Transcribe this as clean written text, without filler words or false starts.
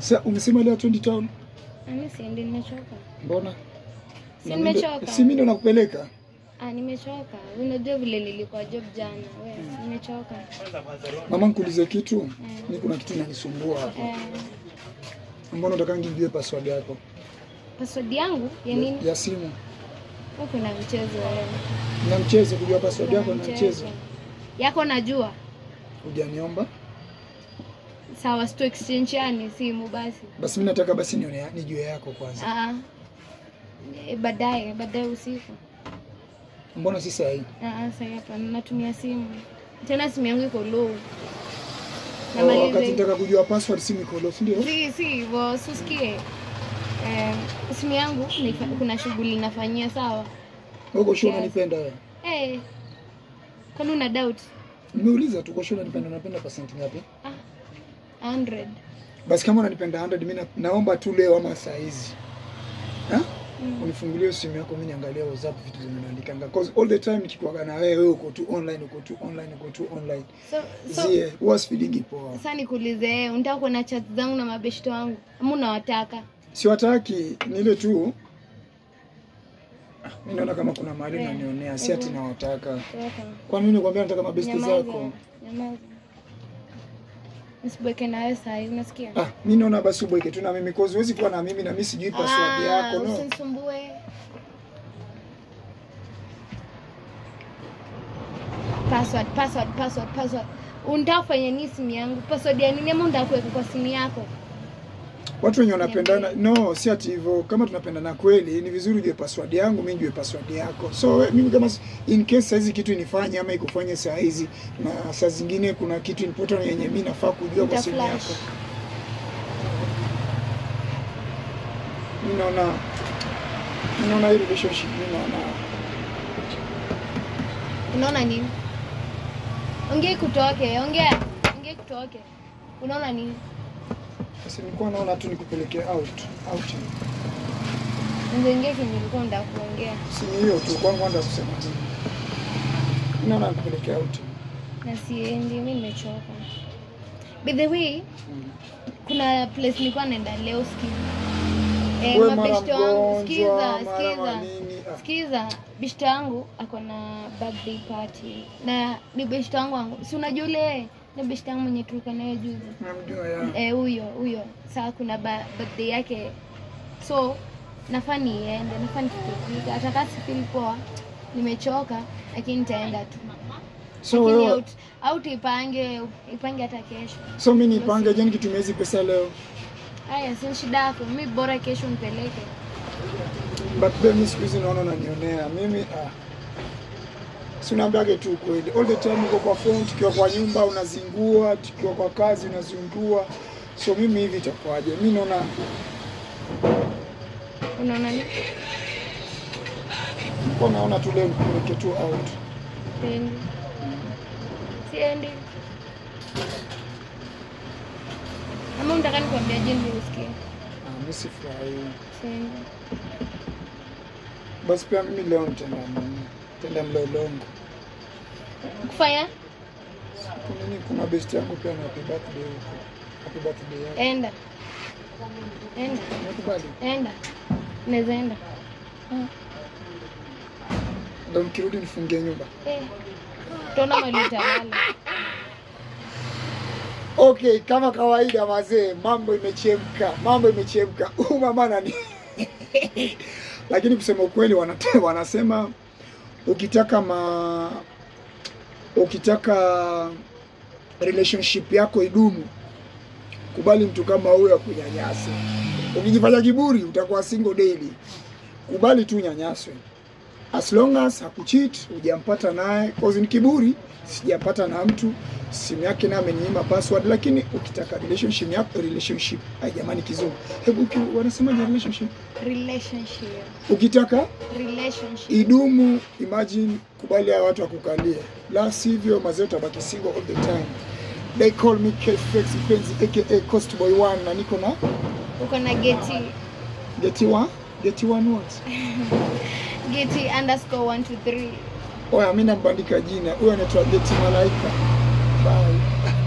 Sasa umesema leo 20 town? Mimi siendi, nimechoka. Mbona? Si nimechoka. Si mimi ndo nakupeleka? Ah, nimechoka. Unajua vile nilikuwa job jana. Wewe, nimechoka. Mama, nikuulize kitu. Ni kuna kitu inanisumbua hapa. Mbona unataka nijue password yako? Password yangu ya nini? Ya simu. Uko na mchezo wewe. Na mchezo kujua password yako na mchezo. Yako najua. Hujaniomba? Sawa, sto exchange yani simu basi. Basi mimi nataka basi nione nijue yako kwanza. Ah. Baadaye usiku. Mbona si saa hii? Ah, saa hapa natumia simu. Tena simu yangu iko low. Na maliza. Wakati nataka kujua password simu iko low, si ndio? Si hivyo, usikie. Simu yangu kuna shughuli nafanyia, sawa? Uko sure unanipenda wewe? Eh. Kwani una doubt? Nimeuliza tu, uko sure unanipenda, unapenda percent ngapi? 100. Basi kama unanipenda 100, mimi naomba tu leo ama saa hizi. Unifungulie simu yako mimi niangalie WhatsApp vitu zimeandikanga. Cause all the time nikikuaga na wewe uko tu online, uko tu online, uko tu online. So zie, huwa feeling poa. Sasa nikuulize, unataka kuona chat zangu na mabeshto wangu? Ama unawataka? Siwataki, ni ile tu. Mimi naona kama kuna mahali unanionea, si ati nawataka. Kwa nini nikwambia nataka mabeshte zako? Nyamaza. Nisibweke na wewe sasa, unasikia? Ah, mimi naona basi ubweke tu na mimi cause huwezi kuwa na mimi na mimi sijui password yako, no. Usinisumbue. Password. Unataka kufanya nini simu yangu? Password ya nini ama unataka kuweka kwa simu yako? Watu wenye wanapendana, no, si ati hivyo. Kama tunapendana kweli, ni vizuri ujue password yangu, mimi nijue password yako. So mimi kama in case saa hizi kitu inifanye ama ikufanye saa hizi, na saa zingine kuna kitu important yenye mimi nafaa kujua kwa simu yako. Mimi naona hii relationship, mimi naona. Unaona nini? Ongea kutoke, ongea kutoke. Unaona nini? Sasa nilikuwa naona tu nikupeleke out. Ungeongea kenye ulikuwa unataka kuongea. Si hiyo tu, kwangu nataka kusema nini. Naona nikupeleke out. Na siendi, mimi nimechoka. By the way, kuna place nilikuwa naenda leo sikia. Mabeshte wangu, sikiza. Beshte wangu ako na birthday party. Na ni beshte wangu. Si unajua yule na beshte yangu mwenye tulikuwa naye juzi. Namjua ya. Huyo. Sasa kuna birthday yake. So nafaa niende, nafaa nifike. Hata kama sifeel poa, nimechoka, lakini nitaenda tu. So wewe out ipange hata kesho. So mimi nipange je nikitumia hizi pesa leo? Haya, si shida yako. Mimi bora kesho nipeleke. But mimi siku hizi naona unanionea. Mimi si unaambiage tu kweli. All the time uko kwa phone, tukiwa kwa nyumba unazingua, tukiwa kwa kazi unazingua. So mimi hivi itakuwaje? Mimi naona. Unaona nini? Kwa naona tu leo nikupeleke tu out. Siendi. Ama unataka nikwambie je ndio usikie? Mimi sifurahi. Siendi. Basi pia mimi leo nitaenda nini? Tenda mlolongo. Kufanya? Kuna nini? Kuna best yangu pia na happy birthday huko. Happy birthday yako. Enda. Nakubali. Enda. Naweza enda. Ndio mkirudi nifungie nyumba. Tuna mali tawala. Okay, kama kawaida wazee, mambo imechemka. Mambo imechemka. Mama nani? Lakini kusema ukweli wanasema ukitaka relationship yako idumu, kubali mtu kama huyo akunyanyase. Ukijifanya kiburi utakuwa single daily. Kubali tu unyanyaswe. As long as hakucheat, hujampata naye, cause ni kiburi, sijapata na mtu, simu yake na ameninyima password. Lakini ukitaka relationship yako, relationship, ai jamani kizungu. Hebu wanasemaje relationship? Relationship. Ukitaka relationship idumu, imagine kubali hao watu wakukalie. La sivyo mazee utabaki single all the time. They call me K-Flex Mpenzi aka Coast Boy 1 na niko na uko na Getty. Getty 1? Getty 1 what? Getty _123. Oya, mimi nambandika jina. Huyo anaitwa Getty Malaika. Bye.